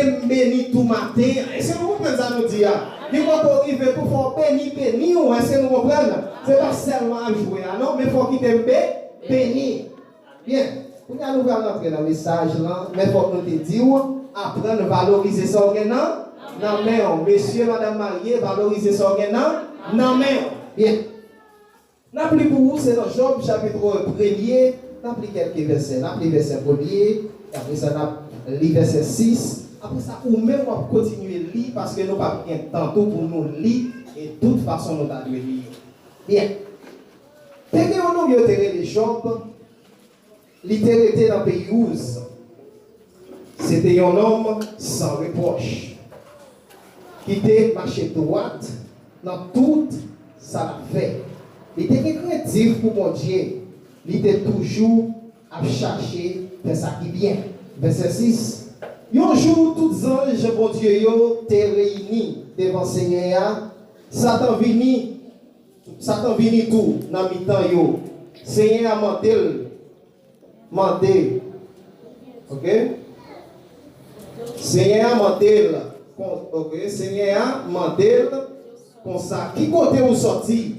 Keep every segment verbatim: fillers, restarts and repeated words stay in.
M beni tou maten an. Èske nou konprann sa nou di a? Li poko rive pou fè w beni, beni w. Èske nou konprann? Se pa sèlman ap jwe a, non, men fò w kite m be-, beni. Byen. Kounye a nou pral rantre nan mesaj lan, men fòk nou te di w, aprann valorize sa w gen nan, nan men w. Mesye, madanm marye, valorize sa w gen nan, nan men w. Byen. N ap li pou ou, se nan Jòb chapit premye, n ap li kèlke vèsè. N ap li vèsè premye, apre sa n ap li vèsè sis. Apre sa, ou menm w ap kontinye li, paske nou p ap gen tan tou pou nou li, e tout fason nou ta dwe li yo. Byen. Te gen yon nonm yo te rele Jòb, li te rete nan peyi Uz. Se te yon nonm san repwòch, ki te mache dwat nan tout sa l ap fè. Li te gen krentif pou Bondye. Li te toujou ap chache fè sa ki byen. Vèsè sis. Yon jou, tout zanj Bondye yo te reyini devan Senyè a. Satan vini, Satan vini tou nan mitan yo. Senyè a mande l, mande, oke? Senyè a mande l, kon-, oke? Senyè a mande l konsa, "Ki kote ou sòti?"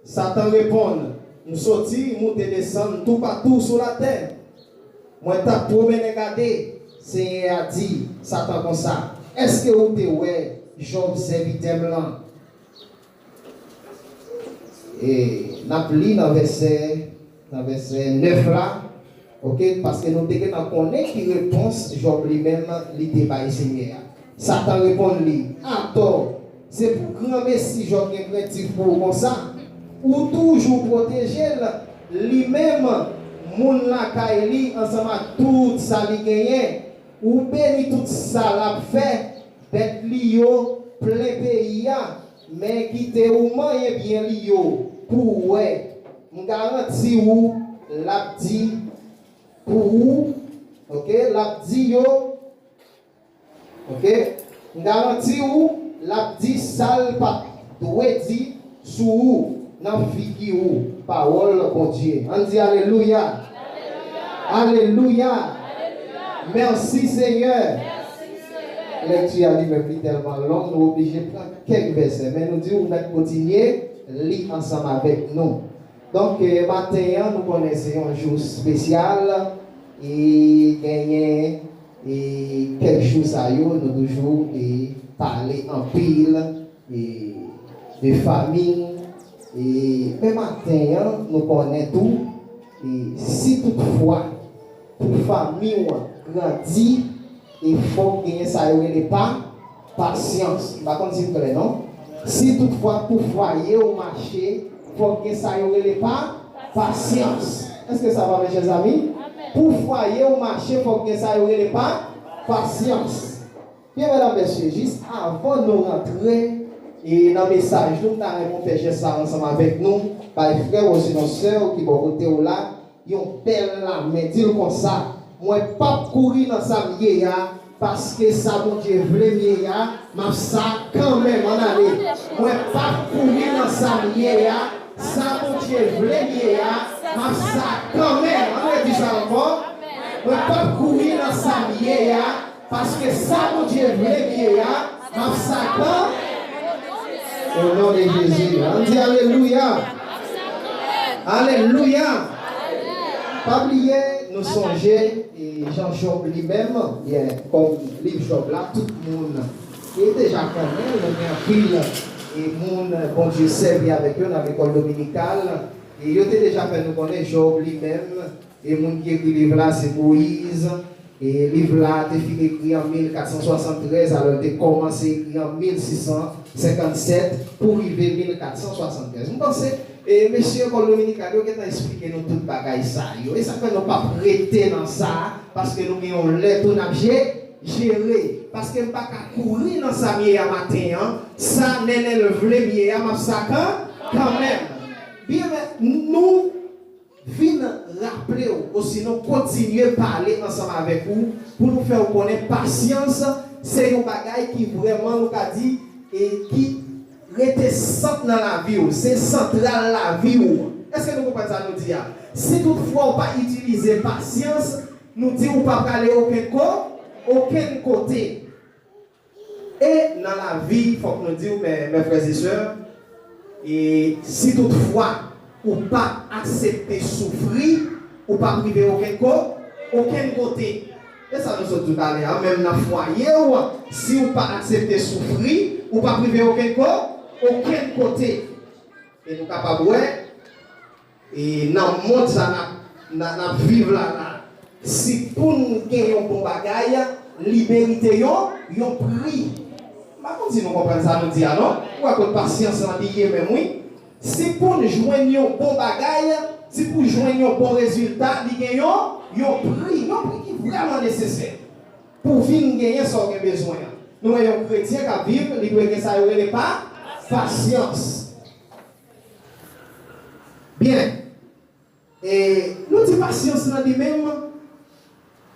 Satan reponn, "M soti moute desann toupatou sou latè. Mwen t ap pwomennen gade." Senyè a di Satan konsa, "Èske ou te wè Jòb sèvitè m lan?" E n ap li nan vèsè, nan vèsè nèf la, oke, paske nou te gentan konnen ki repons Jòb li menm li te bay Senyè a. Satan reponn li, "Atò, se pou granmesi Jòb gen krentif pou ou konsa? Ou toujou pwoteje l, li menm, moun lakay li, ansanm ak tout sa li genyen. Ou beni tout sa l ap fè, bèt li yo plen peyi a, men kite ou manyen byen li yo pou w wè. M garanti ou, l ap di pou ou, oke, l ap di yo, oke, m garanti ou, l ap di sa l pa t dwe di sou ou, nan figi ou." Pawòl Bondye. Ann di alelouya. Alelouya. Mèsi, Senyè. Lèkti a li menm li tèlman long, nou oblije pran kèk vèsè, men nou di ou mèt kontinye li ansanm avèk nou. Donk, eh, maten an, nou konnen se yon jou espesyal, e genyen, e kèk jou sa yo, nou toujou, e pale anpil, e de fanmi, e men maten an, nou konnen tou, e si toutfwa pou fanmi w grandi, e fòk genyen sa yo rele pa, pasyans. M pa konn si m klè non. Si toutfwa pou fwaye w mache, fòk gen sa yo rele pa, pasyans. Èske sa va, mezanmi? Pou fwaye w mache, fòk gen sa yo rele pa, pasyans. Byen, medam, mesye, jis avan nou rantre, e nan mesaj nou, m ta renmen w fè jès sa ansanm avèk nou, bay frè w osinon sè w ki bò kote w la, yon bèl lamen, di l konsa, "Mwen p ap kouri nan sa m ye a, paske sa Bondye vle m ye a, m ap sa kanmenm." Ann ale. "Mwen p ap kouri nan sa m ye a, sa Bondye vle m ye a, m ap sa kanmenm." Ann redi sa ankò. "Mwen p ap kouri nan sa m ye a, paske sa Bondye vle m ye a, m ap sa kanmenm." O non de Jezi, ann di alelouya. Alelouya. Pa bliye, nou sonje, e, jan Jòb li menm, byen, kòm liv Jòb la, tout moun, e, deja konnen, nou gen anpil, e, moun Bondye sèvi avèk yo nan lekòl dominikal, e yo te deja fè nou konnen Jòb li menm, e moun ki ekri liv la, se Moyiz. E liv la te fin ekri an mil kat san swasanntrèz, alò, l te kòmanse ekri an mil sis san senkannsèt pou rive mil kat san swasanntrèz. M panse, e mesye lekòl dominikal yo gentan eksplike nou tout bagay sa yo. E sa fè nou p ap rete nan sa, paske nou gen yon lè tou n ap je-, jere. Paske m pa ka kouri nan sa m ye a maten an, sa Nènèl vle m ye a, m ap sa kan-, kanmenm. Byen, men, nou vin raple w, osinon kontinye pale ansanm avèk ou, pou nou fè w konnen pasyans se yon bagay ki vrèman, nou ka di, e ki rete sant nan lavi w, se santral lavi w. Èske nou konprann sa nou di a? Si toutfwa w pa itilize pasyans, nou di ou pa prale okenn ko-, okenn kote. E nan lavi, fòk nou di w, mè, mè frè e sè, e si toutfwa ou pa aksepte soufri, ou p ap rive okenn ko-, okenn kote. E sa nou sot di w talè a, menm nan fwaye w, si ou pa aksepte soufri, ou p ap rive okenn ko-, okenn kote. E nou kapab wè, e nan mond sa n ap, n a, n ap viv la, la, si pou n gen yon bon bagay, li merite yon, yon pri. M pa konn si nou konprann sa nou di a, non? Ou wè kot pasyans lan li ye menm, wi. Si pou n jwenn yon bon bagay, si pou jwenn yon bon rezilta, li gen yon, yon pri, yon pri ki vrèman nesesè pou vin genyen sa w gen bezwen an. Nou wè yon kretyen k ap viv, li dwe gen sa yo rele pa, pasyans. Byen. E nou di pasyans lan li menm,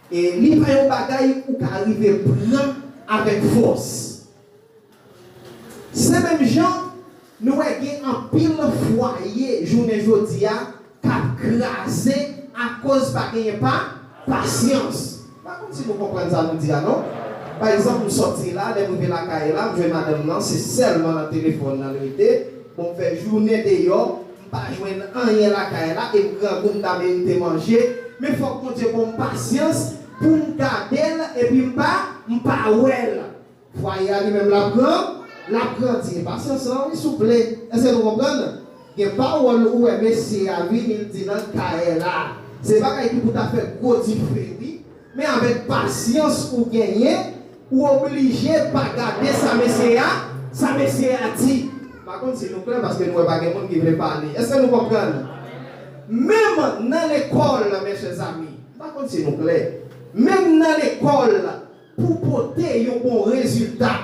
e li pa yon bagay ou ka rive pran avèk fòs. Se menm jan nou wè gen anpil fwaye jounen jodi a k ap kraze akoz pa genyen pa, pasyans. M pa konn si nou konprann sa nou di a, non? Pa egzanp, m sòti la, lè m rive lakay la, m jwenn madanm nan, se sèlman nan telefòn nan l rete. Bon, m fè jounen deyò, m pa jwenn anyen lakay la, e m grangou, m ta merite manje. Men fòk Bondye ban m pasyans pou m gade l, epi m pa, m pa wè l. Fwaye a li menm l ap gran, l ap grandi. E pasyans lan, wi, souple. Èske nou konprann? Gen pawòl ou wè mesye a vini, l di nan kay la. Se bagay ki pou ta fè gwo dife, wi. Men avèk pasyans ou genyen, ou oblije pa gade sa mesye a, sa mesye a di. M pa konn si nou klè, paske nou wè pa gen moun ki vle pale. Èske nou konprann? Menm nan lekòl, mè chè zami, m pa konn si nou klè. Menm nan lekòl, pou pote yon bon rezilta,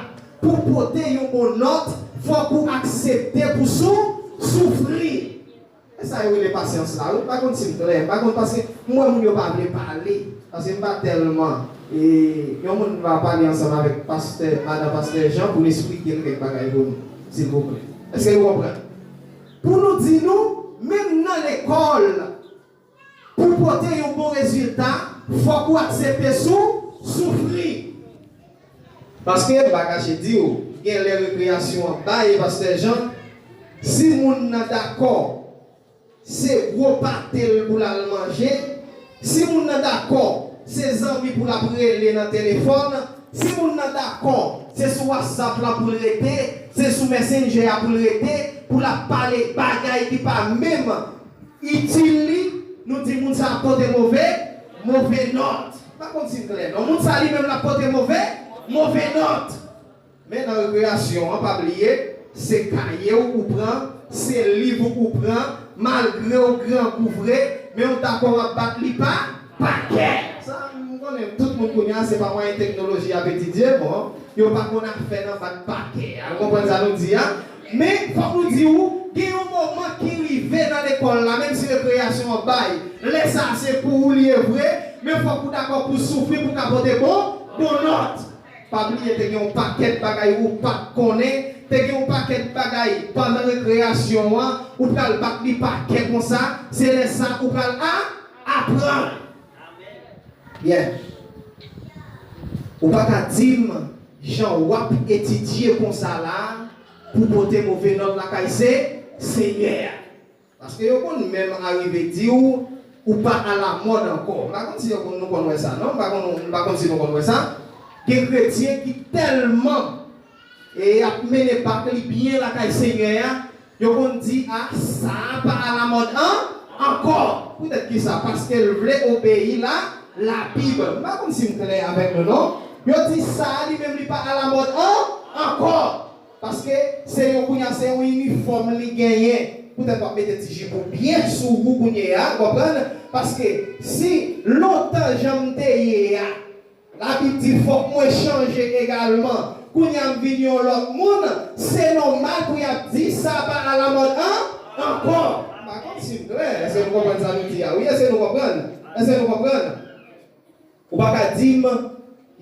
pou pote yon bon nòt, fòk ou aksepte pou sou, soufri. E sa yo rele pasyans la, wi. M pa konn si m klè, m pa konn, paske m wè moun yo pa vle pale. Paske m pa tèlman, e, yon moun va pale ansanm avèk pastè, madan pastè Jean pou l esplike l kèk bagay pou nou, silvouplè. Èske nou konprann? Pou nou di nou, menm nan lekòl, pou pote yon bon rezilta, fòk ou aksepte sou, soufri. Paske, m pa kache di w, gen lè rekreyasyon an bay, pastè Jean, si moun nan dakò, se gwo pate l pou l al manje, si moun nan dakò, se zanmi pou l ap rele nan telefòn, si moun nan dakò, se sou WhatsApp la pou l rete, se sou Messenger a pou l rete, pou l ap pale bagay ki pa menm itil li, nou di moun sa ap pote move, move nòt. M pa konn si m klè, non. Moun sa li menm l ap pote move, move nòt. Men nan rekreyasyon an, pa bliye, se kaye w ou pran, se liv ou ou pran, malgre w grangou vre, men w dakò w ap bat li pa, pa kè. Sa, m konnen tout moun kounye a, se pa mwayen teknoloji y ap etidye, bon, yo pa konn afè nan bat pa kè a. Ou konprann sa nou di a? Men, fòk nou di w, gen yon moman ki rive nan lekòl la, menm si rekreyasyon an bay, lè sa a se pou ou li ye vre, men fòk ou dakò pou soufri pou ka pote bon, bon nòt. Pa bliye, te gen yon pakèt bagay ou pa t konnen, te gen yon pakèt bagay pandan rekreyasyon an, ou pral bat li pa kè konsa, se lè sa ou pral a, aprann. Byen. Ou pa ka di m jan w ap etidye konsa la pou pote move nòt lakay se Senyè a. Paske yo konn menm arive di w ou pa alamòd ankò. M pa konn si yo konn, nou konn wè sa, non? M pa konn, m pa konn si nou konn wè sa. Gen kretyen ki tèlman, e, y ap mennen bak li byen lakay Senyè a, yo konn di, "A, sa a pa alamòd an, ankò." Poutèt ki sa? Paske l vle obeyi la, Labib. M pa konn si m klè avèk nou, non? Yo di, "Sa a li menm li pa alamòd an, ankò." Paske se yon, kounye a, se yon inifòm li genyen. Poutèt w ap mete ti jip ou byen sou ou kounye a, ou konprann? Paske si lontan jan m te ye a, Labib di fòk mwen chanje egalman, kounye a m vin yon lòt moun, se nòmal pou y ap di sa pa alamòd an, ankò. M pa konn si m klè. Èske nou konprann sa nou di a? Wi, èske nou konprann? Èske nou konprann? Ou pa ka di m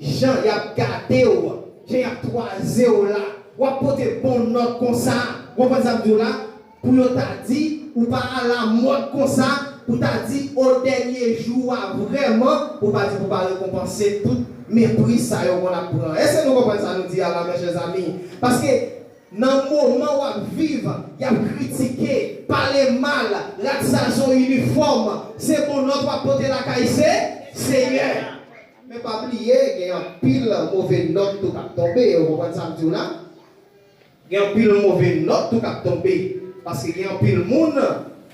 jan y ap gade w, jan y ap twaze w la, w ap pote bon nòt konsa, w konprann sa m di w la, pou yo ta di ou pa alamòd konsa, pou ta di o dènye jou a vrèman, pou pa di pou pa rekonpanse tout mepri sa yo konn ap pran. Èske nou konprann sa nou di a la, mes chers amis? Paske nan moman w ap viv, y ap kritike, pale mal, ratsazo inifòm, se bon nòt w ap pote lakay se Seyè. Men pa bliye, gen anpil move nòt tou k ap tonbe, ou konprann sa m di w la? Gen anpil move nòt tou k ap tonbe. Paske gen anpil moun,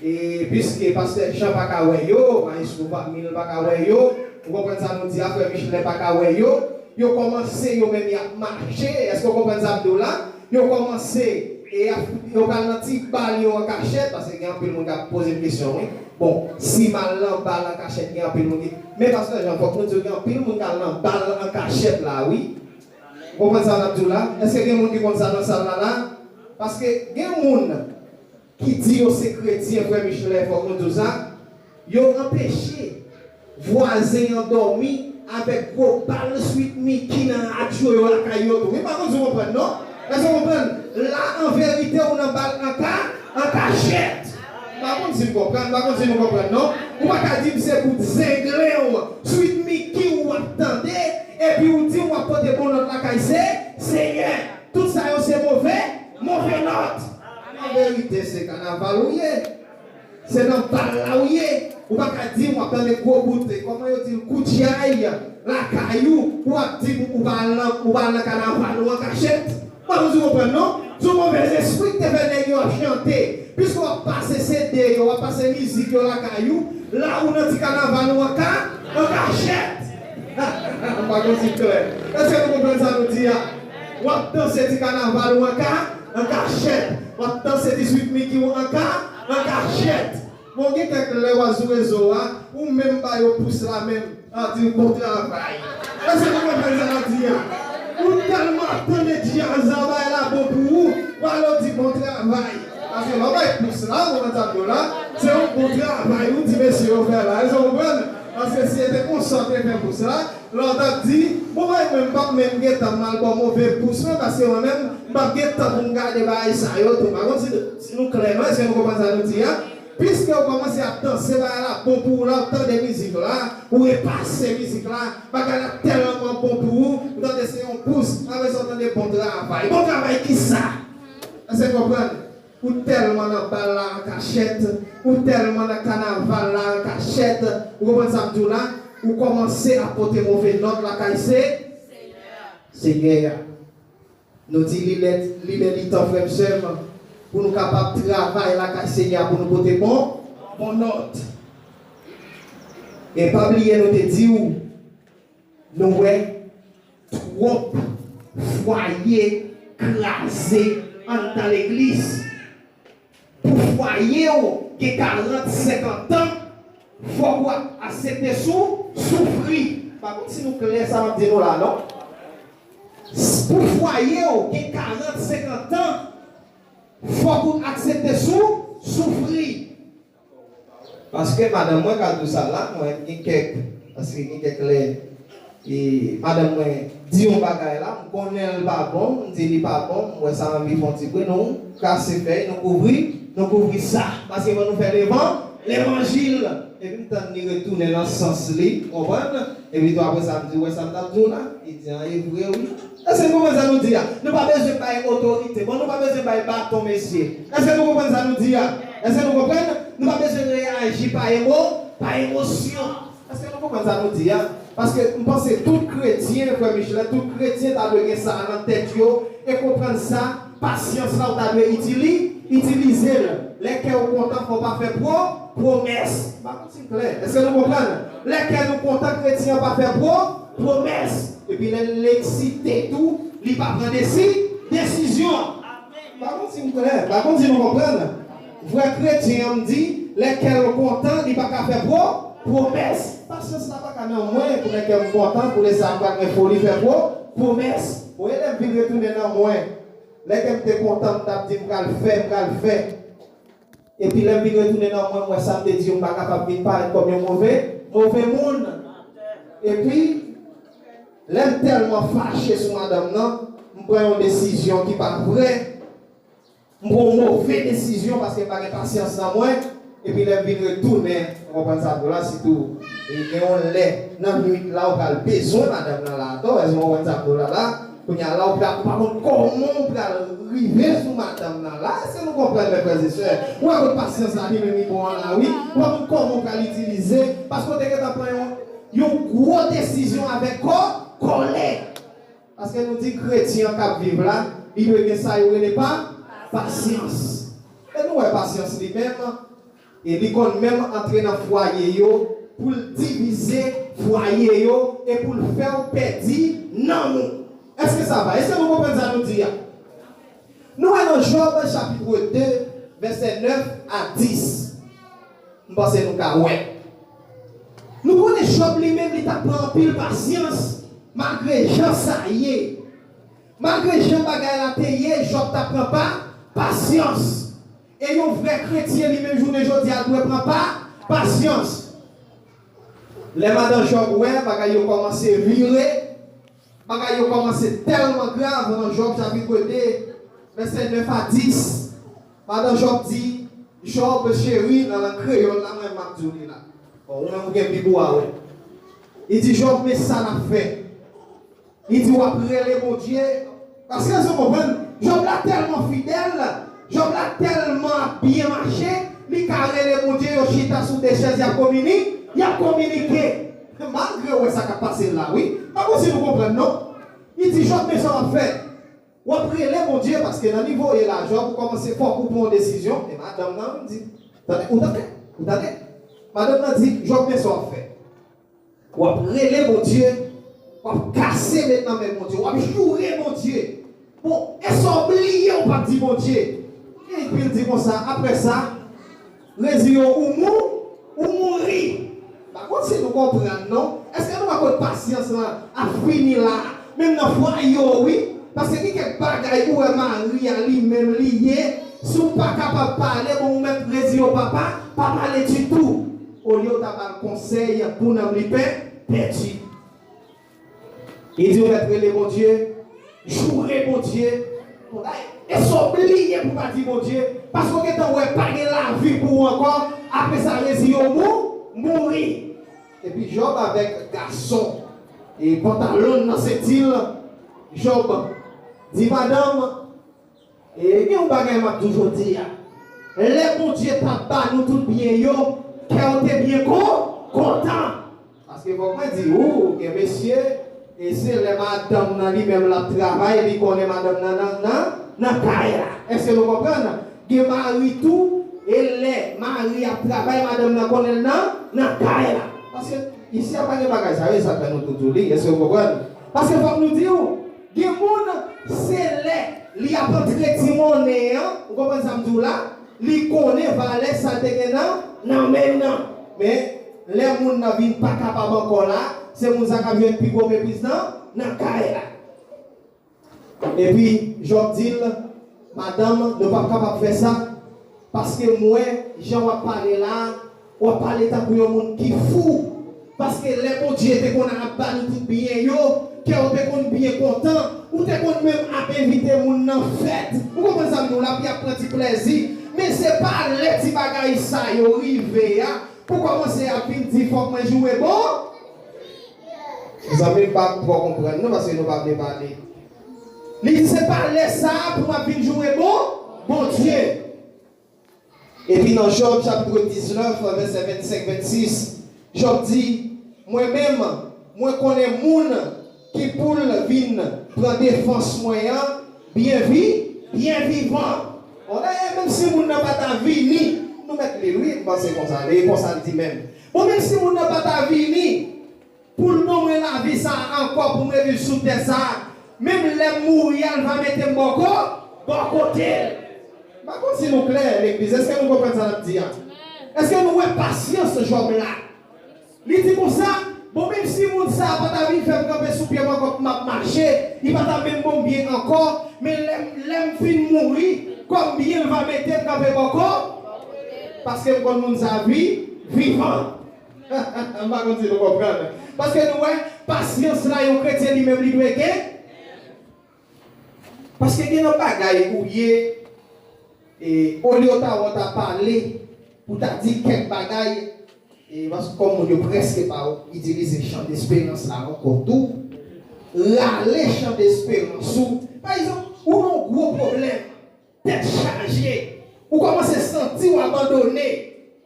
e, piske pastè Jan pa ka wè yo, mayestwo Famil pa ka wè yo, ou konprann sa nou di a, frè Michelin pa ka wè yo, yo kòmanse, yo menm y ap mache, èske w konprann sa m di w la? Yo kòmanse, e y ap, yo pral nan ti bal yo an kachèt, paske gen anpil moun k ap poze m kesyon, wi. Bon, si m al nan bal an kachèt, gen anpil moun ki, men pastè Jan, fòk nou di w, gen anpil moun k al nan bal an kachèt la, wi. Ou konprann sa n ap di w la? Èske gen moun ki konn sa nan sal la la? Paske gen moun ki di yo se kretyen, frè Michelin, fòk nou di w sa, yo anpeche vwazen an dòmi avèk gwo bal Sweet Micky nan radyo yo lakay yo tou. Wi, m pa konn si w konprann, non? Èske w konprann? La, an verite, ou nan bal an ka, an kachèt. M pa konn si m konprann, m pa konn si nou konprann, non? Ou pa ka di m se bout zenglen w, Sweet Micky w ap tande, epi w di w ap pote bon nòt lakay se Seyè. Tout sa yo se move, move nòt. An verite, se kanaval ou ye. Se nan bal la ou ye. Ou pa ka di m w ap tande gwo bout, kòman yo di l, koutchay lakay ou, w ap di m ou pa al nan, ou pa al nan kanaval ou an kachèt. M pa konn si w konprann, non? Se yon move espri k te fè nèg yo ap chante. Piske w ap pase C D yo, w ap pase mizik yo lakay ou, la ou nan ti kanaval ou an ka, an kachèt. M pa konn si m klè. Èske nou konprann sa nou di a? W ap danse ti kanaval ou an ka, an kachèt. W ap danse ti Sweet Micky ou an ka, an kachèt. Bon, gen kèk lè w a sou rezo a, ou menm ba yo pous la menm, a di bon travay. Èske nou konprann sa n ap di a? Ou tèlman tande djaz la bay la bon pou ou, w ale w di bon travay. Paske lè w bay pous la, ou nan tablo la, se yon bon travay ou di mesye yo fè la. Èske w konprann? Paske si se te konsa w te fè pous la, lè w t ap di, bon, mwen menm, m p ap menm gentan m al ba w move pous mwen, paske mwen menm, m p ap gen tan pou m gade bagay sa yo tou. M pa konn si, si nou klè, non? Èske nou konprann sa nou di a? Piske w kòmanse ap danse, bagay la bon pou ou, lè w tande mizik la, ou repase mizik la, bagay la tèlman bon pou ou, ou tande se yon pous, apre sa w tande bon travay. Bon travay kisa? Èske w konprann? Ou tèlman nan bal la an kachèt, ou tèlman nan kanaval la an kachèt, ou konprann sa m di w la, ou kòmanse ap pote move nòt lakay se Seyè a. Nou di li lè, li lè li tan, frè m, sè m, pou nou kapab travay lakay Senyè a, pou nou pote bon, bon nòt. E pa bliye, nou te di w, nou wè twòp fwaye kraze anndan legliz. Pou fwaye w gen karant, senkant an, fòk ou aksepte sou, soufri. Pa konn si nou klè sa m ap di nou la, non? Pou fwaye w gen karant, senkant an, fòk ou aksepte sou, soufri. Paske madanm mwen ka di w sa la, mwen gen kèk, paske gen kèk lè, e, madanm mwen di yon bagay la, m konnen l pa bon, m di li pa bon, m wè sa anvi fè yon ti bri, nou kase fèy, nou kouvri, nou kouvri sa. Paske fò nou fè levan, levanjil. Epi m tann li retounen nan sans li, konprann? Epi tou apre sa, m di, w wè sa m t ap di w la? Li di, an, e vre, wi. Èske nou konprann sa nou di a? Nou pa bezwen bay otorite. Bon, nou pa bezwen bay baton, mesye. Èske nou konprann sa nou di a? Èske nou konprann? Nou pa bezwen reyaji pa emo-, pa emosyon. Èske nou konprann sa nou di a? Paske m panse tout kretyen, frè Michelin, tout kretyen ta dwe gen sa a nan tèt yo e konprann sa, pasyans la ou ta dwe itili-, itilize l. Lè kè w kontan, fò w pa fè pwo-, pwomès. M pa konn si m klè. Èske nou konprann? Lè kè nou kontan, kretyen an pa fè pwo-, pwomès. Epi lè l eksite tou, li pa pran desi-, desizyon. M pa konn si m klè, m pa konn si nou konprann. Vrè kretyen an, m di, lè kè l kontan, li pa ka fè pwo-, pwomès. Pasyans la pa ka nan mwen, pou lè kè m kontan, pou lè sa m pral gen foli fè pwo-, pwomès. Ou wè, lè m vin retounen nan mwen, lè kè m te kontan, m t ap di m pral fè, m pral fè. Epi lè m vin retounen nan mwen, m wè sa m te di yo, m pa kapab vin parèt kòm yon move, move moun. Epi, lè m tèlman fache sou madanm nan, m pran yon desizyon ki pa vrè. M pran yon move desizyon paske m pa gen pasyans nan mwen. Epi lè m vin retounen, ou konprann sa m di w la, sitou, e gen yon lè, nan nwit la, ou pral bezwen madanm nan la atò, èske ou konprann sa m di w la la? Kounye a la, ou pral, ou pa konn kòman ou pral rive sou madanm nan la. Èske nou konprann, mè frè e sè? Ou wè kot pasyans la, li menm, li bon an la, wi. Ou pa konn kòman ou pral itilize, paske ou te gentan pran yon, yon gwo desizyon avèk kò, kòlè. Paske nou di kretyen an k ap viv la, li dwe gen sa yo rele pa, pasyans. E nou wè pasyans li menm, e li konn menm antre nan fwaye yo pou l divize fwaye yo e pou l fè w pèdi nanm ou. Èske sa va? Èske nou konprann sa nou di a? Nou wè nan Jòb chapit de, vèsè nèf a dis. M panse nou ka wè. Nou konnen Jòb li menm, li t ap pran anpil pasyans, malgre jan sa ye. Malgre jan bagay la te ye, Jòb t ap pran pa, pasyans. E yon vrè kretyen, li menm, jounen jodi a, l dwe pran pa, pasyans. Lè madan Jòb wè bagay yo kòmanse vire, bagay yo kòmanse tèlman grav nan Jòb chapit de, vèsè nèf a dis. Madan Jòb di, Jòb cheri, nan lang kreyòl la, mwen m ap di w li la. Bon, ou menm ou gen Bib ou a, wi. Li di, Jòb, men sa n ap fè. Li di, w ap rele Bondye. Paske, èske w konprann? Jòb la tèlman fidèl, Jòb la tèlman ap byen mache, li ka rele Bondye, yo chita sou de chèz, y ap komini-, y ap kominike. Malgre w wè sa k ap pase la, wi. Pa konsi nou konprann, non. Li di, Jòb, men sa w ap fè. W ap rele Bondye, paske nan nivo w ye la, Jòb, ou kòmanse fòk ou pran yon desizyon, e madanm nan di, tande, ou tande, ou tande. Madanm nan di, Jòb, men sa w ap fè. W ap rele Bondye, w ap kase met nan men Bondye, w ap joure Bondye. Bon, èske w bliye ou pa t di Bondye? Epi l di konsa, apre sa, reziye w ou mou, ou mouri. Pa konn si nou konprann, non. Èske nou wè kot pasyans lan ap fini la? Menm nan fwaye yo, wi. Paske gen kèk bagay ou wè mari a li menm li ye, si w pa kapab pale, bon, ou mèt reziye w, papa, pa pale ditou. Olye w ta ba l konsèy pou nanm li pè, pèdi. Li di w mèt rele Bondye, joure Bondye. Èske w bliye pou w pa di Bondye? Paske w gentan wè pa gen lavi pou ou ankò, apre sa reziye w mou, mouri. Epi Jòb avèk gason e pantalon nan senti l, Jòb di madanm, e gen yon bagay m ap di w jodi a. Lè Bondye t ap ba nou tout byen yo, kè w te byen kon-, kontan. Paske fòk mwen di ou, gen mesye, e se lè madanm nan li menm l ap travay, li konnen madanm nan nan, nan, nan kay la. Èske nou konprann? Gen mari tou, e lè mari ap travay, madanm nan konnen l nan, nan kay la. Paske isi a pa gen bagay sa yo, e sa fè nou tou di w li. Èske nou konprann? Paske fòk nou di w, gen moun, se lè li ap antre ti monnen an, ou konprann sa m di w la? Li konnen valè sa l te gen nan, nan men l nan. Men, lè moun nan vin pa kapab ankò la, se moun sa k ap jwenn pi gwo mepriz nan, nan kay la. Epi, Jòb di l, madanm, nou p ap kapab fè sa, paske m wè jan w ap pale la, w ap pale tankou yon moun ki fou. Paske lè Bondye te konn ap ba nou tout byen yo, kè w te konn byen kontan, ou te konn menm ap envite moun nan fèt. Ou konprann sa m di w la, pou y ap pran ti plèzi. Men se pa lè ti bagay sa yo rive a, pou kòmanse ap vin di fòk mwen joure bon. Zanmi m pa twò konprann non, paske nou pa vle pale. Li di se pa lè sa a pou m ap vin joure bon, Bondye. Epi nan Jòb chapit diznèf, vèsè vennsenk, vennsis, Jòb di, mwen menm, mwen konnen moun ki pou l vin pran defans mwen an byen vi, byen vivan. Bon, dayè, menm si moun nan pa ta vini, nou mèt li, wi, m panse konsa, e konsa l di menm. Bon, menm si moun nan pa ta vini, pou l ban mwen lavi sa a ankò pou mwen viv sou tè sa a, menm lè m mouri a, l va mete m bò ko-, bò kote l. M pa konn si nou klè, legliz, èske nou konprann sa n ap di a? Èske nou wè pasyans Jòb la? Li di konsa, bon, menm si moun sa a pa ta vin fè m kanpe sou pye m ankò pou m ap mache, li pa ta menm ban m byen ankò, men lè m, lè m fin mouri, kòm byen l va mete m kanpe bò ko-, paske m konn moun sa a vi-, vivan. M pa konn si nou konprann. Paske nou wè, pasyans la yon kretyen li menm li dwe gen. Paske gen nan bagay ou ye, e olye w ta wè w ta pale, pou ta di kèk bagay, e paske kòm moun yo prèske pa itilize chan desperans la ankò tou, rale chan desperans ou. Pa egzanp, ou nan yon gwo pwoblèm, tèt chaje, ou kòmanse santi w abandone.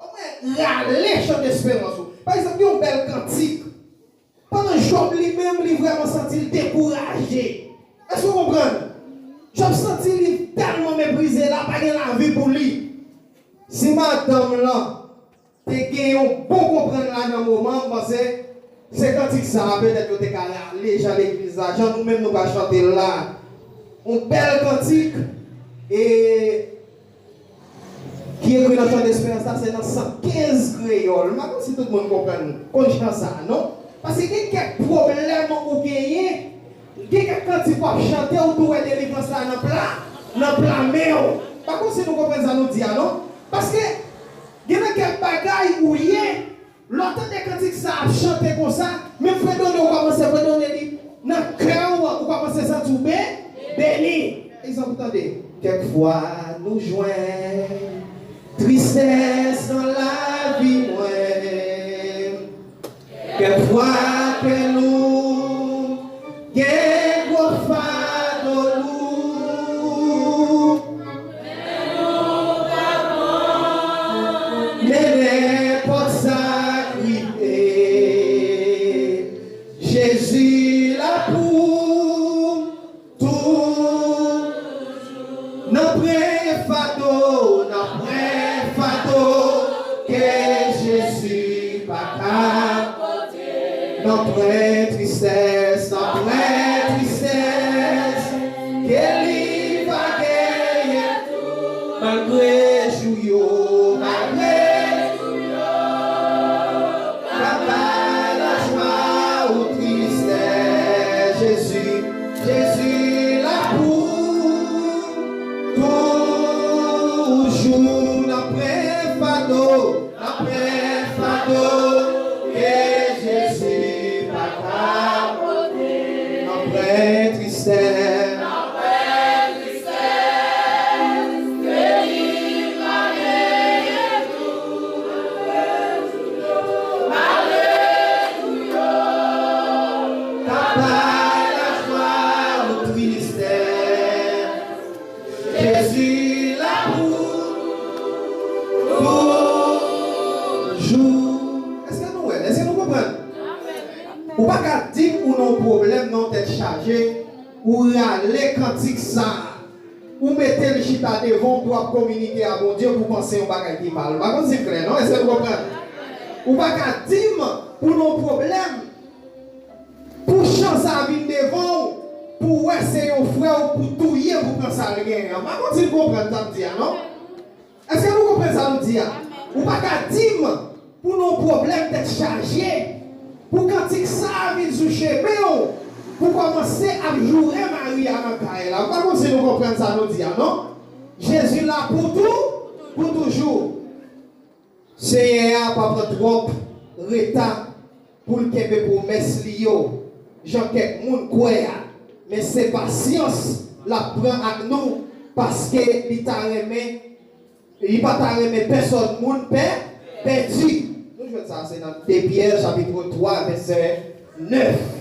Omwen, rale chan desperans ou. Pa egzanp, gen yon bèl kantik. Pandan Jòb li menm, li vrèman santi l dekouraje. Èske w konprann? Jòb santi li tèlman meprize la, pa gen lavi pou li. Si madanm lan te gen yon bon konprann la nan moman, m panse se kantik sa a, petèt yo te ka rale jan legliz la, jan nou menm nou ka chante l la. Yon bèl kantik, e ki ekri nan Chan Desperans la, se nan san kenz kreyòl. M pa konn si tout moun konprann, konn chan sa a, non? Paske gen kèk pwoblèm ou genyen, gen kèk kantik w ap chante, ou tou wè delivrans la nan pla, nan pla men w. M pa konn si nou konprann sa nou di a, non? Paske gen nan kèk bagay ou ye, lè w tande kantik sa ap chante konsa, menm fredone ou kòmanse fredone li nan kè w, ou kòmanse santi w be-, beni. Egzanp, tande. Kèk fwa nou jwenn tristès nan lavi mwen. Kèk fwa kè nou gen gwo fado lou. Men nenpòt sa k rive, Jezi la pou toujou. N ap pran fado, n ap pran fado ke Jezi pa ka. N ap pran tristès, n ap pran tristès ke li pa genyen. Malgre jou yo, malgre jou yo, ka bay lajwa ou tristès. Jezi, Jezi la pou toujou. N ap pran fado, n ap pran fado ke Jezi pa ka pote. N ap pran tristès. Ka bay lajwa ou tristès. Jezi la pou toujou. Èske nou wè l? Èske nou konprann? Ou pa ka di m ou nan yon pwoblèm, nan yon tèt chaje, ou rale kantik sa a, ou mete l chita devan w pou w ap kominike a Bondye, pou w panse yon bagay ki mal. M pa konn si m klè, non? Èske nou konprann? Ou pa ka di m ou nan yon pwoblèm, pou chan sa a vin devan w, pou w wè se yon frè w pou touye pou pran sa l genyen an. M pa konn si n konprann sa m di a, non? Èske nou konprann sa nou di a? Ou pa ka di m pou nou pwoblèm tèt chaje, pou kantik sa a vin sou chemen w, pou kòmanse ap joure mari a nan kay la. M pa konn si nou konprann sa nou di a, non? Jezi la pou tou, pou toujou. Senyè a pa pran twòp reta pou l kenbe pwomès li yo, jan kèk moun kwè a, men se pasyans l ap pran ak nou, paske li ta renmen, li pa ta renmen pèsòn moun pè-, pèdi. Nou jwenn sa, se nan de Pyè, chapit twa, vèsè nèf.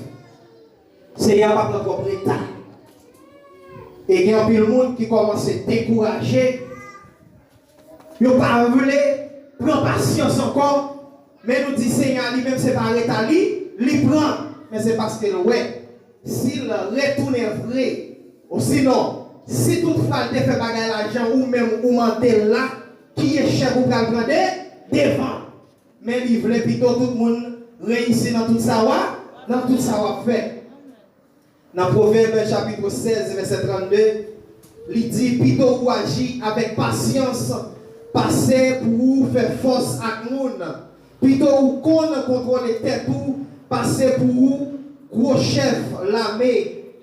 Senyè a pa pran twòp reta. E gen anpil moun ki kòmanse dekouraje. Yo pa vle pran pasyans ankò, men nou di Senyè a li menm se pa reta li, li pran, men se paske l wè si l retounen vre, osinon, si toutfwa l te fè bagay la jan ou menm ou mande l la, ki echèk ou pral pran de, devan. Men li vle pito tout moun reyisi nan tout sa w ap, nan tout sa w ap fè. Nan Pwovèb chapit sèz, vèsè trannde, li di, pito ou aji avèk pasyans pase pou ou fè fòs ak moun. Pito ou konn kontwole tèt ou pase pou ou gwo chèf lame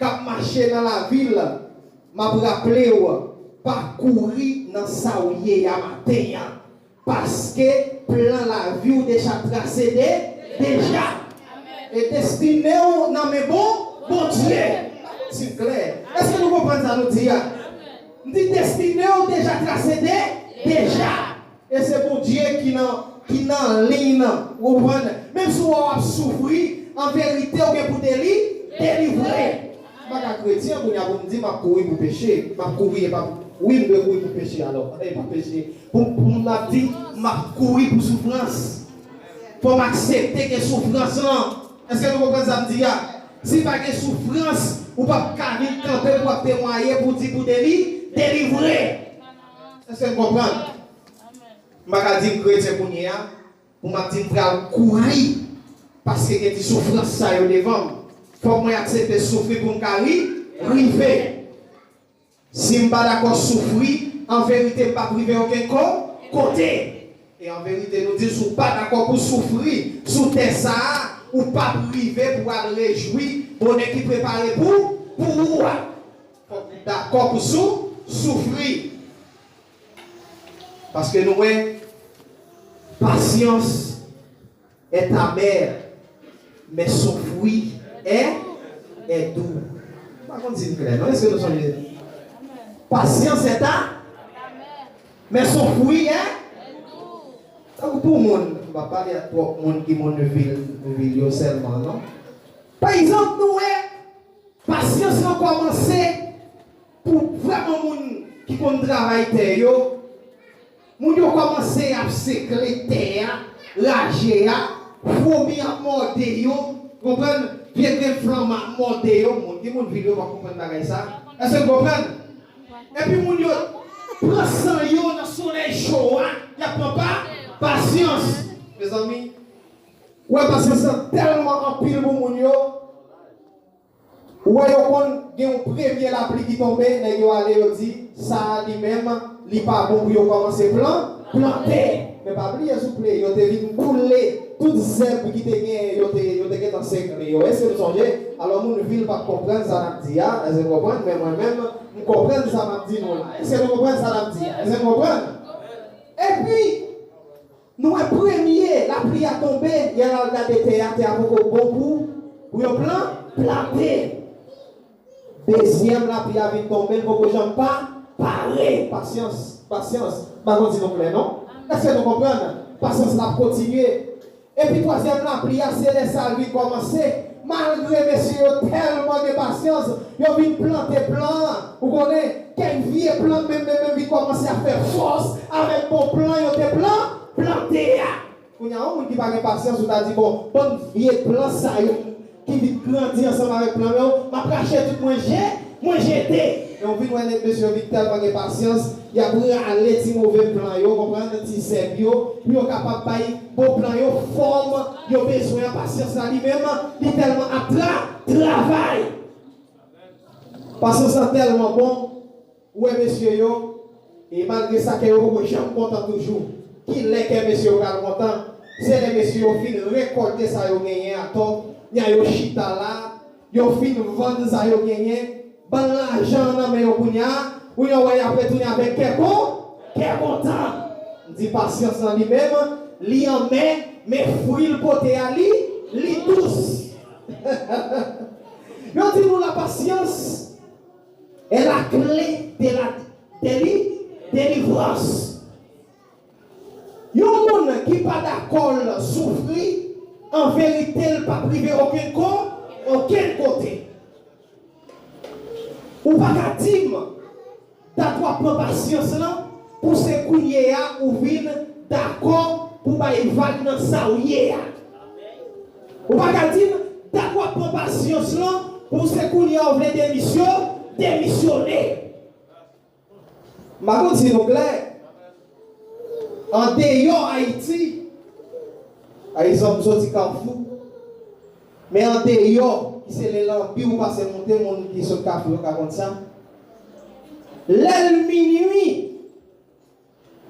k ap mache nan lavil. M ap raple w, pa kouri nan sa w ye a maten an. Paske plan lavi w deja trase de, deja. E destine w nan men bon, Bondye. Si klè. Èske nou konprann sa nou di a? M di destine w deja trase de, deja. E se Bondye ki nan, ki nan liy nan. Ou konprann? Menm si w wè w ap soufri, an verite, w gen pou deli-, delivre. M pa ka kretyen kounye a pou m di m ap kouri pou peche. M ap kouri, e pa pou, wi, m dwe kouri pou peche alò. E pa peche. Pou, pou m ap di, m ap kouri pou soufrans. Fò m aksepte gen soufrans lan. Èske nou konprann sa m di a? Si pa gen soufrans, ou p ap ka vin kanpe pou w ap temwaye, pou w di pou deli-, delivre. Èske n konprann? M pa ka di m kretyen kounye a, pou m ap di m pral kouri, paske gen ti soufrans sa yo devan m. Fòk mwen aksepte soufri pou m ka ri-, rive. Si m pa dakò soufri, an verite m p ap rive okenn ko-, kote. E an verite, nou di, si w pa dakò pou soufri sou tè sa a, ou p ap rive pou w al rejwi bonè ki prepare pou, pou ou a. Fòk ou dakò pou sou, soufri. Paske nou wè, pasyans est amère, mais son fruit est, est doux. M pa konn si m klè, non? Èske nou sonje? Pasyans est a, mais son fruit est. Tankou pou moun, m pa pale ak twòp moun ki moun vil, vil yo sèlman, non. Pa egzanp, nou wè, pasyans lan kòmanse pou vrèman moun ki konn travay tè yo. Moun yo kòmanse ap sekle tè a, raje a, fwomi ap mòde yo, konprann? Vye grenn flanm ap mòde yo. Moun, gen moun vil yo pa konprann bagay sa. Èske w konprann? Epi moun yo pran san yo nan solèy cho a, y ap pran pa, pasyans. Mezanmi, ou wè pasyans lan tèlman anpil pou moun yo. Ou wè yo konn gen yon premye lapli ki tonbe, nèg yo ale yo di, sa a li menm, li pa bon pou yo kòmanse plan, plante. Men pa bliye souple, yo te vin boule tout zèb ki te gen, yo te, yo te gentan sekle yo. Èske nou sonje? Alò moun vil p ap konprann sa n ap di a, èske nou konprann? Men mwen menm, m konprann sa m ap di nou la. Èske nou konprann sa n ap di a? Èske nou konprann? Epi, nou wè premye lapli a tonbe, y al gade tè a, tè a poko bon pou, pou yo plan, plante. Dezyèm lapli a vin tonbe, l poko janm pa, pare. Pasyans, pasyans. M pa konn si nou klè, non? Èske nou konprann? Pasyans la ap kontinye. Epi twazyèm lapli a, se lè sa l vin kòmanse. Malgre mesye yo tèlman gen pasyans, yo vin plante plan an. Ou konnen, kèk vye plan menm, menm, menm vin kòmanse ap fè fòs avèk bon plan yo te plan, plante a. Kounye a, yon moun ki pa gen pasyans, ou ta di, bon, bann vye plan sa yo ki vin grandi ansanm avèk plan yo, m ap rache tout mwen je-, mwen jete. Men w vin wè nèg mesye yo vin tèlman gen pasyans, y ap rale ti move plan yo, konprann, ti zèb yo, pou yo kapab bay bon plan yo fòm yo bezwen an. Pasyans la li menm, li tèlman ap tra-, travay. Pasyans lan tèlman bon, ou wè mesye yo, e malgre sa, kè yo poko janm kontan toujou. Ki lè kè mesye yo pral kontan? Se lè mesye yo fin rekòlte sa yo genyen atò, nya yo chita la, yo fin vann sa yo genyen, bann lajan an nan men yo kounye a, ou yo wè y ap retounen avèk kè kon-, kè kontan. M di pasyans lan li menm, li anmè, men fwi l pote a li, li dous. Yo di nou la patience est la clé de la déli-, délivrance. Yon moun ki pa dakò l soufri, an verite, l p ap rive okenn ko-, okenn kote. Ou pa ka di m dat w ap pran pasyans lan pou se kounye a ou vin dakò pou bay vag nan sa w ye a. Ou pa ka di m dat w ap pran pasyans lan pou se kounye a w vle demisyon-, demisyone. M pa konn si nou klè. Andeyò Ayiti, pa egzanp, m soti Kafou, men andeyò, ki se lè lanbi ou pase monte, moun ki sot Kafou yo ka konn sa. Lè l minui,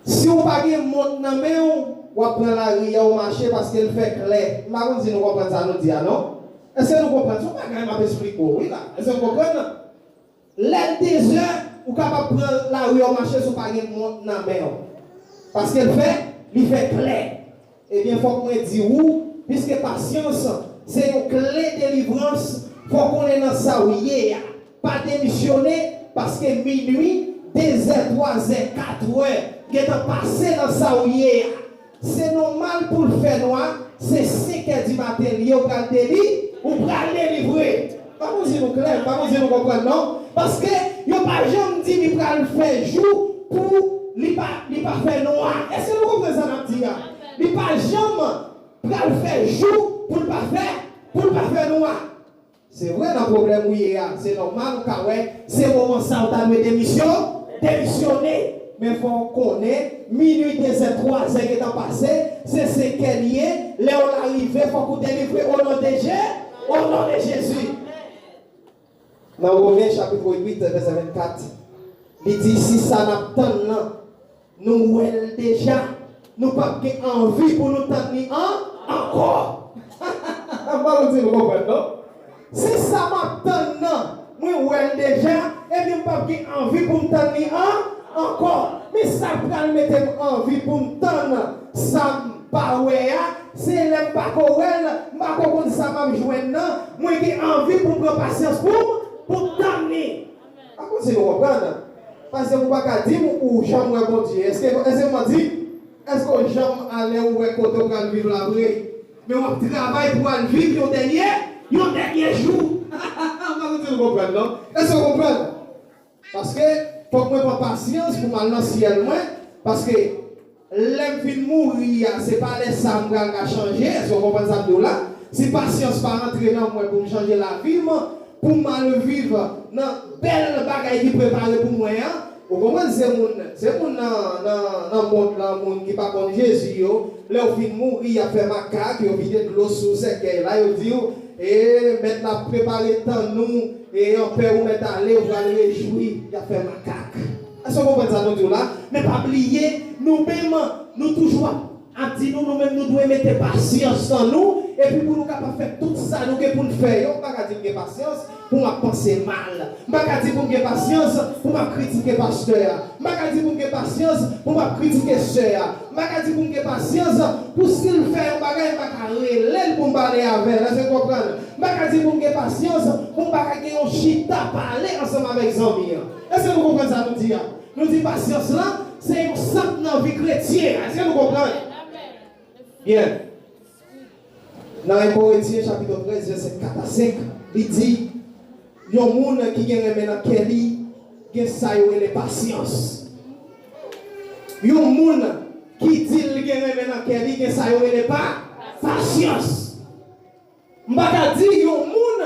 si w pa gen mont nan men w, w ap pran lari a, w mache paske l fè klè. M pa konn si nou konprann sa nou di a, non? Èske nou konprann? Se yon bagay m ap esplike w, wi, la. Èske nou konprann? Lè l dezè, ou kapab pran lari a w mache si w pa gen mont nan men w. Paske l fè, li fè klè. Ebyen, fòk mwen di w, piske pasyans se yon kle delivrans, fò w konnen nan sa w ye a. Pa demisyone, paske minui, dezè, twazè, katrè, gentan pase nan sa w ye a. Se nòmal pou l fè nwa, se senk è di maten l ye, ou pral deli, ou pral delivre. Pa pou di nou klè, pa pou di nou konprann non. Paske yo pa janm di li pral fè jou pou li pa, li pa fè nwa. Èske nou konprann sa n ap di a? Li pa janm pral fè jou pou l pa fè, pou l pa fè nwa. Se vre, nan pwoblèm ou ye a, se nòmal ou ka wè se moman sa ou ta dwe demisyon, demisyone. Men fò w konnen, minui, dezè, twazè gentan pase, se senkè li ye, lè w la rive, fòk ou delivre o non de Je, o non de Jezi. Nan Women chapit uit, vèsè vennkat, li di, si sa n ap tann nan, nou wè l deja, nou p ap gen anvi pou nou tann li an, ankò. Mwen di nou konprann non. Se sa m ap tann nan, mwen wè l deja, ebyen m p ap gen anvi pou m tann li an, ankò. Men sa k pral mete m anvi pou m tann sa m pa wè a, se lè m pa ko wè l, m pa ko konn sa m ap jwenn nan, mwen gen anvi pou m pran pasyans pou m, pou m tann li. Akoz nou konprann? Paske ou pa ka di m ou janm wè Bondye. Èske, èske w manti? Èske w janm ale ou wè kote w pral viv la vre? Men w ap travay pou w al viv yon dènye, yon dènye jou. Akoz nou konprann non? Èske w konprann? Paske fòk mwen pran pasyans pou m al nan syèl mwen. Paske lè m fin mouri a, se pa lè sa a m pral ka chanje. Èske w konprann sa m di w la? Si pasyans pa rantre nan mwen pou m chanje lavi m, pou m al viv nan bèl bagay ki prepare pou mwen an, ou konprann, se moun, se moun nan, nan, nan mond lan, moun ki pa konn Jezi yo, lè yo fin mouri, y ap fè makak, yo vide dlo sou sèkèy la, yo di w, e, mèt la ap prepare tann ou, e anpè ou mèt ale, ou pral rejwi, y ap fè makak. Èske w konprann sa nou di w la? Men pa bliye, nou menm, nou toujou ap, ap di nou, nou menm, nou dwe mete pasyans nan nou, epi pou nou kapab fè tout sa nou gen pou n fè yo. M pa ka di m gen pasyans pou m ap panse mal. M pa ka di pou m gen pasyans pou m ap kritike pastè a. M pa ka di pou m gen pasyans pou m ap kritike sè a. M pa ka di pou m gen pasyans pou si l fè yon bagay, m pa ka rele l pou m pale avè l. Èske w konprann? M pa ka di pou m gen pasyans pou m pa ka gen yon chita pale ansanm avèk zanmi an. Èske nou konprann sa nou di a? Nou di pasyans lan, se yon sant nan vi kretyen an. Èske nou konprann? Byen. Nan en Korentyen chapit trèz, vèsè kat a senk, li di, yon moun ki gen renmen nan kè li, gen sa yo rele pasyans. Yon moun ki di l gen renmen nan kè li, gen sa yo rele pa, pasyans. M pa ka di yon moun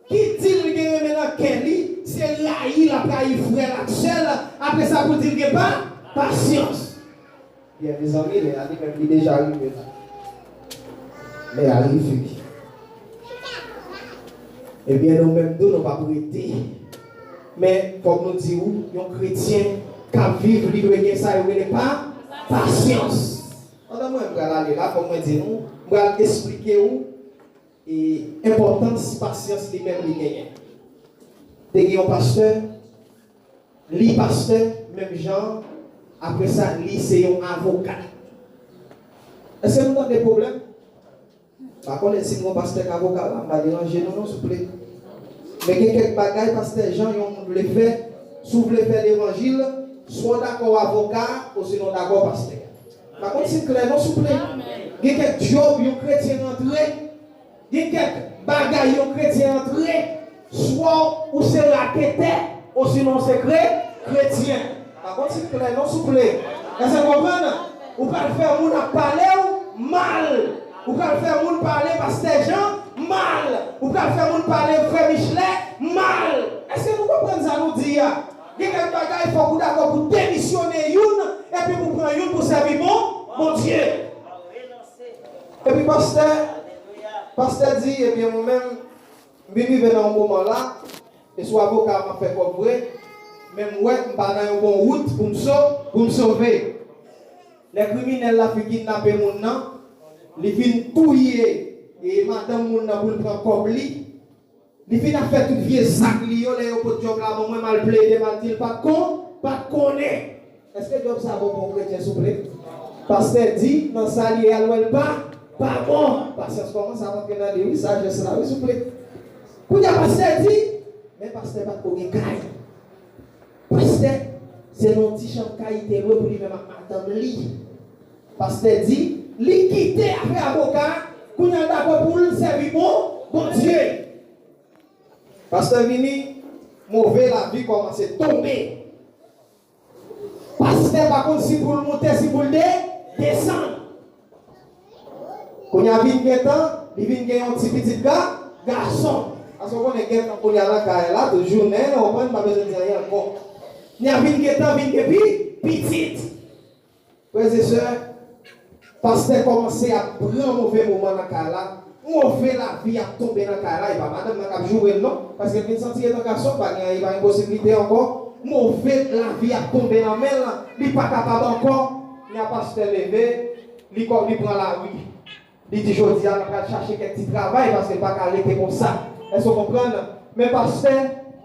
ki di l gen renmen nan kè li, se rayi l ap rayi frè l ak sè l, apre sa pou di l gen pa, pasyans. Byen, mezanmi, lè a li menm li deja rive la. Lè a rive. Ebyen, nou menm tou, nou p ap rete. Men, fòk nou di w, yon kretyen k ap viv, li dwe gen sa yo rele pa, pasyans. Pandan mwen pral ale la, fòk mwen di nou, m pral esplike w e enpòtans pasyans li menm li genyen. Te gen yon pastè, li pastè, menm jan, apre sa, li se yon avoka. Èske nou tande pwoblèm? Pa konnen si m gon pastè k avoka la, m pa deranje nou non, souple. Men gen kèk bagay pastè Jan, yon moun vle fè, si w vle fè levanjil, swa w dakò avoka, osinon w dakò pastè. Pa konn si m klè non, souple. Gen kèk djòb yon kretyen rantre, gen kèk bagay yon kretyen rantre, swa ou se raketè, osinon se kre, kretyen. Pa konn si m klè non, souple. Èske w konprann? Ou pral fè moun ap pale w mal. Ou pral fè moun pale pastè Jan mal. Ou pral fè moun pale frè Michelet mal. Èske nou konprann sa nou di a? Gen kèk bagay fòk ou dakò pou demisyone youn, epi pou pran youn pou sèvi bon, Bondye. Epi pastè, pastè di, ebyen mwen menm, m vin rive nan yon moman la, e sou avoka a m ap fè kòb vre, men m wè m pa nan yon bon wout pou m so-, pou m sove. Lè kriminèl la fin kidnape moun nan, li fin touye e madanm moun nan pou l pran kòb li. Li fin ap fè tout vye zak li yo, lè yo pot djòb la ban mwen, m al plede, m al di l pa t kon-, pa t konnen. Èske djòb sa bon pou yon kretyen, souple? Pastè di, nan sa l ye a, l wè l pa, pa bon. Pasyans kòmanse ap antre nan li, wi, sajès la, wi, souple. Kounye a, pastè di, men pastè pa t ko gen kay. Pastè, Se nan yon ti chanm kay li te lwe pou li menm ak madanm li. Pastè di, li kite afè avoka, kounye a l dakò pou l sèvi bon, Bondye. Pastè vini, move lavi kòmanse tonbe. Pastè pa konn si pou l moute, si pou l de, desann. Kounye a vin gen tan, li vin gen yon ti pitit ga, gason. Paske w konnen gen tan kounye a nan kay la, tout jounen, w konprann, pa bezwen di anyen ankò. Kounye a vin gen tan, vin gen pi, pitit. Frè e sè, pastè kòmanse ap pran move moman nan kay la, move lavi ap tonbe nan kay la, e pa madanm nan k ap joure l non, paske l vin santi etan gason, pa gen anyen, pa gen posiblite ankò, move lavi ap tonbe nan men l, li pa kapab ankò. Kounye a pastè leve, li kò, li pran lari. Li di, "Jodi a, m pral chache kèk ti travay paske m pa ka rete konsa." Èske w konprann? Men pastè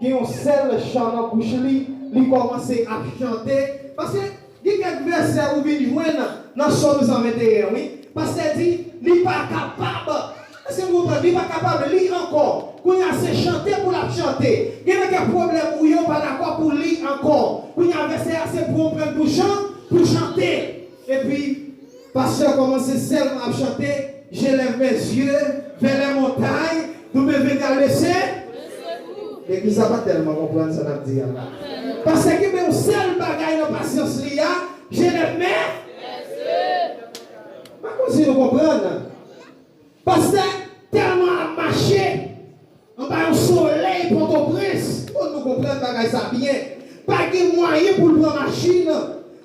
gen yon sèl chan nan bouch li, li kòmanse ap chante. Paske gen kèk vèsè ou vin jwenn nan Sòm san venteyen, wi. Pastè di, li pa kapab. Èske w konprann? Li pa kapab li ankò. Kounye a, se chante pou l ap chante. Gen nan kèk pwoblèm ou ye, w pa dakò pou li ankò. Kounye a, vèsè a, se pou w pran l pou chan, pou chante. Epi, pastè kòmanse sèlman ap chante, "Je lève mes yeux vers les montagnes, d'où me viendra le se-" Legliz la pa tèlman konprann sa n ap di a la. Pastè kenbe yon sèl bagay nan pasyans li a, "Je lève mes." M pa konn si nou konprann. Pastè tèlman ap mache anba yon solèy Pòtoprens, fò nou konprann bagay sa byen. Pa gen mwayen pou l pran machin.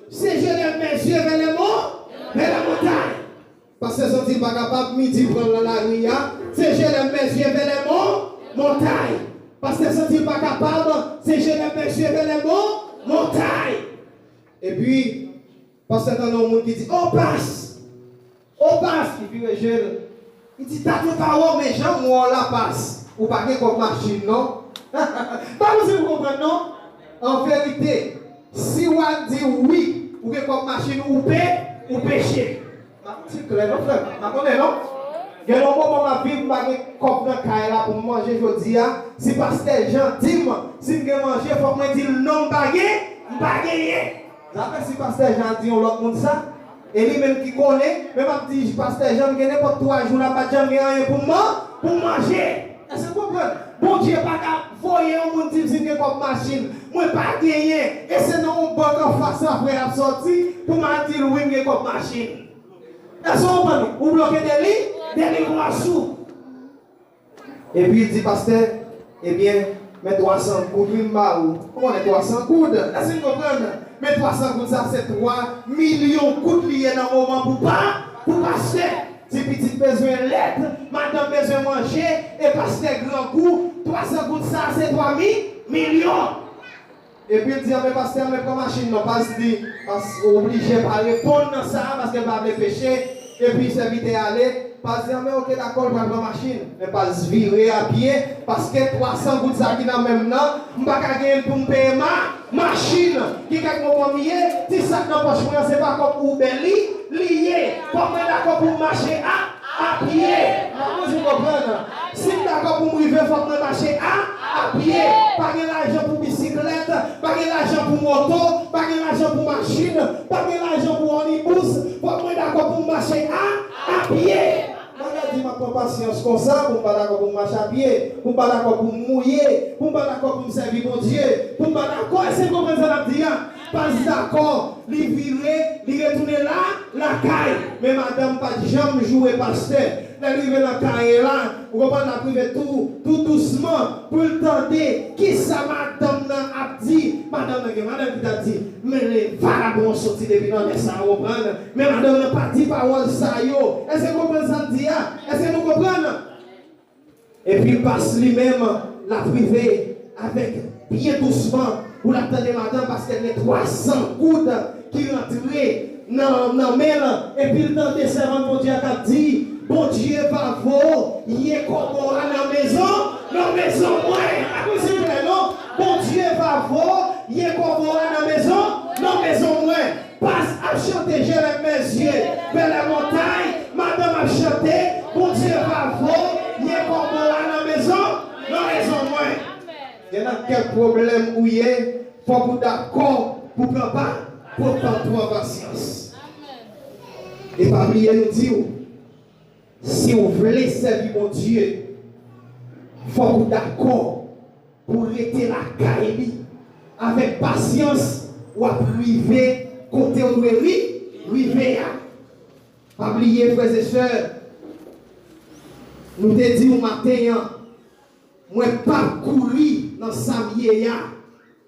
Se je lève mes yeux vers les mon-, vers les montagnes. Pastè santi l pa kapab, midi pran l nan lari a. Se je lève mes yeux vers les mon-, montagnes. Pastè santi l pa kapab, se je lève mes yeux vers les mon-, montagnes. Epi, pastè tande yon moun ki di, "O pas! O pas!" Li vire je l. Li di, "Tate pa wè w, men jan m wè w la, pas. Ou pa gen kòb machin, non." M pa konn si nou konprann, non. An verite, si w al di wi, ou gen kòb machin, ou pe, ou peche. M ap di klè, non, frè m. M pa konnen, non. Gen yon moman m ap viv, m pa gen kòb nan kay la pou m manje jodi a. Si pastè Jan di m, si m gen manje, fòk mwen di l, "Non, m pa gen, m pa genyen." Zafè si pastè Jan di yon lòt moun sa, e li menm ki konnen, men m ap di pastè Jan gen nenpòt twa jou la, m pa t janm gen anyen pou m man-, pou m manje. Èske w konprann? Bondye pa ka voye yon moun di m si m gen kòb machin. Mwen pa genyen. E se nan yon bank anfas la frè a ap sòti pou m al di l wi m gen kòb machin. Èske w konprann? Ou bloke deli-, delivrans ou. Epi l di, "Pastè, ebyen, men twa san goud wi m ba ou." Ou konnen twa san goud? Èske n konprann? Men twa san goud sa se twa milyon goud li ye nan moman pou pa, pou pastè. Ti pitit bezwen lèt, madanm bezwen manje, e pastè grangou, twa san goud sa se twa mi-, milyon. Epi l di, "Anben pastè, anben pran machin non." Pas di, pas oblije pa reponn nan sa a, paske l pa vle peche. Epi sèvitè a ale, pas di, "Anben oke, dakò, l pral pran machin." Men pas vire a pye, paske twa san goud sa ki nan men m nan, m pa ka genyen l pou m peye ma-, machin. Gen kèk moman m ye, ti sa k nan pòch mwen an, se pa kòb Uber li, li ye. Fòk mwen dakò pou m mache a, a pye. Mwen bezwen konprann. Si m dakò pou m rive, fòk mwen mache a, a pye. Pa gen lajan pou bisiklèt, pa gen lajan pou moto, pa gen lajan pou machin, pa gen lajan pou onibus. Fòk mwen dakò pou m mache a, a pye. Mwen ka di m ap pran pasyans konsa, pou m pa dakò pou m mache a pye, pou m pa dakò pou m mouye, pou m pa dakò pou m sèvi Bondye, pou m pa dakò, èske n konprann sa n ap di a? Pas dakò, li vire, li retounen la, lakay. Men madanm pa t janm joure pastè. Lè l rive nan kay la, ou konprann, l ap rive tou, tou dousman pou l tande kisa madanm nan ap di. Madanm nan gen madanm ki t ap di, "Men le vagabon soti depi nan lè sa a," ou konprann. Men madanm nan pa di pawòl sa yo. Èske n konprann sa m di a? Èske nou konprann? Epi pas li menm, l ap rive avèk byen dousman pou l ap tande madanm, paske l gen twa san goud ki rantre nan, nan men l. Epi l tande sèvant Bondye a k ap di, "Bondye va voye kòbo a nan mezon, nan mezon mwen." Pa konn si klè non. "Bondye va voye kòbo a nan mezon, nan mezon mwen." Pas ap chante, "Je lève mes yeux vers les montagnes." Madanm ap chante, "Bondye va voye kòbo a nan mezon, nan mezon mwen." Gen nan kèk pwoblèm ou ye, fòk ou dakò pou pran pa, pou pran, pran pasyans. E pa bliye nou di w, si w vle sèvi Bondye, fòk ou dakò pou rete lakay li. Avèk pasyans, w ap rive kote w dwe ri-, rive a. Pa bliye, frè e sè, nou te di w maten an, mwen p ap kouri nan sa m ye a,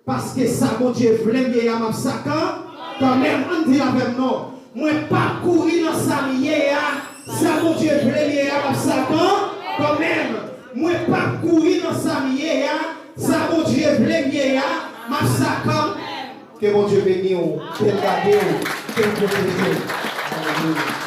paske sa Bondye vle m ye a, m ap sa kan-, kanmenm. Ann di l avè m non. Mwen p ap kouri nan sa m ye a, sa Bondye vle m ye a, m ap sa kan-, kanmenm. Mwen p ap kouri nan sa m ye a, sa Bondye vle m ye a, m ap sa kanmenm. Ke Bondye beni w, ke l gade w, ke l pwoteje w. Alelouya.